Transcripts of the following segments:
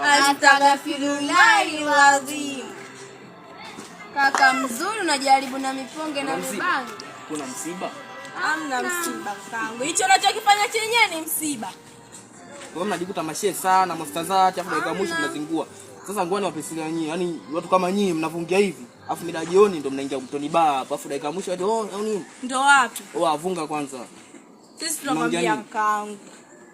Astaghfirullahi alazim. Kaka mzuri, unajaribu na miponge na mibangi. Kuna msiba? Hamna msiba kangu. Hicho unachokifanya chenyewe ni msiba. Kwa hiyo mnajikuta mashe sana, mustazati, afu dakika mwisho mnazingua. Sasa ngoani wapesilia nyinyi, yaani watu kama nyinyi mnavungia hivi, afu mida jioni ndo mnaingia mtoni baa hapo, afu dakika mwisho ati oh au nini? Ndo wapi? Oh, avunga kwanza. Sisi tunakwambia mkangu.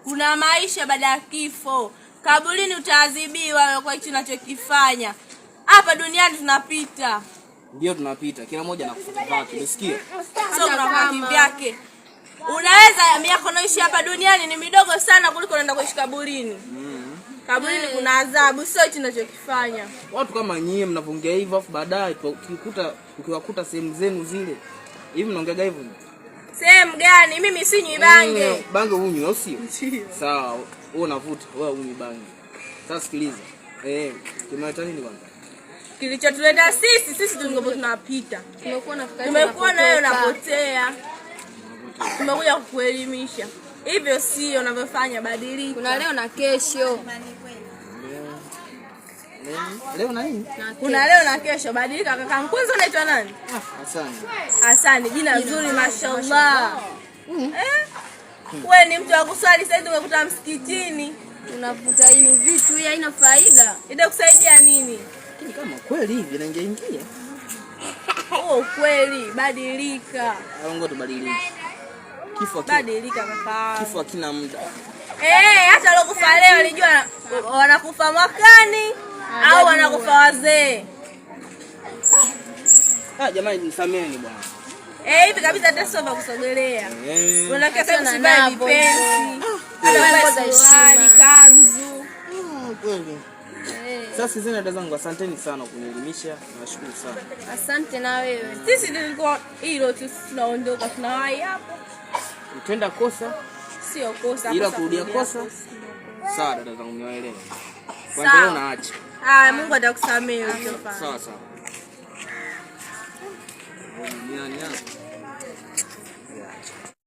Kuna maisha baada ya kifo. Kaburini utaadhibiwa wewe kwa hicho unachokifanya. Hapa duniani tunapita. Ndio tunapita, kila mmoja na kufuata vyake, umesikia? Sio kuna kivyake. Unaweza miaka unaoishi hapa duniani ni midogo sana kuliko unaenda kuishi kaburini. Kaburini kuna adhabu, sio hicho unachokifanya. Watu kama nyie mnavungia hivyo, afu baadaye tukikuta ukiwakuta sehemu zenu zile. Hivi mnaongeaga hivyo? Sehemu gani? Mimi sinywi bange. Bange unywi au sio? Sawa, wewe unavuta, wewe unywi bange. Sasa sikiliza. Tumeleta nini kwanza? Kilichotuleta sisi tulikuwa tunapita. Tumekuwa na wewe unapotea. Tumekuja kukuelimisha. Hivyo sio unavyofanya, badilika. Kuna leo na kesho. Leo na nini? Kuna leo na kesho, badilika kaka. Kwanza unaitwa nani? Hasani. Hasani, jina zuri mashallah. Wewe ni mtu wa kuswali, sasa tumekuta msikitini. Unavuta hii vitu, hii haina faida. Itakusaidia nini? Lakini kama kweli hivi inaingia ingia. Huo kweli, badilika. Ngoja tubadilike. Kifo badilika kaka. Kifo hakina muda. Hata waliokufa leo walijua wanakufa mwakani au wanakufa wazee. Ah, jamani nisameheni bwana. Hivi kabisa hata sio vya kusogelea. Unakaa kama usibali vipenzi. Hata suruali, kanzu. Kweli. Sasa sizeni dada zangu, asanteni sana kunielimisha, nashukuru sana. Asante na wewe. Sisi tulikuwa hilo tu, tunaondoka tunawahi hapo. Utenda kosa sio kosa, ila kurudia kosa. Sawa dada zangu, niwaelewe. Kwanza leo naacha. Ah, Mungu atakusamehe. Sawa sawa.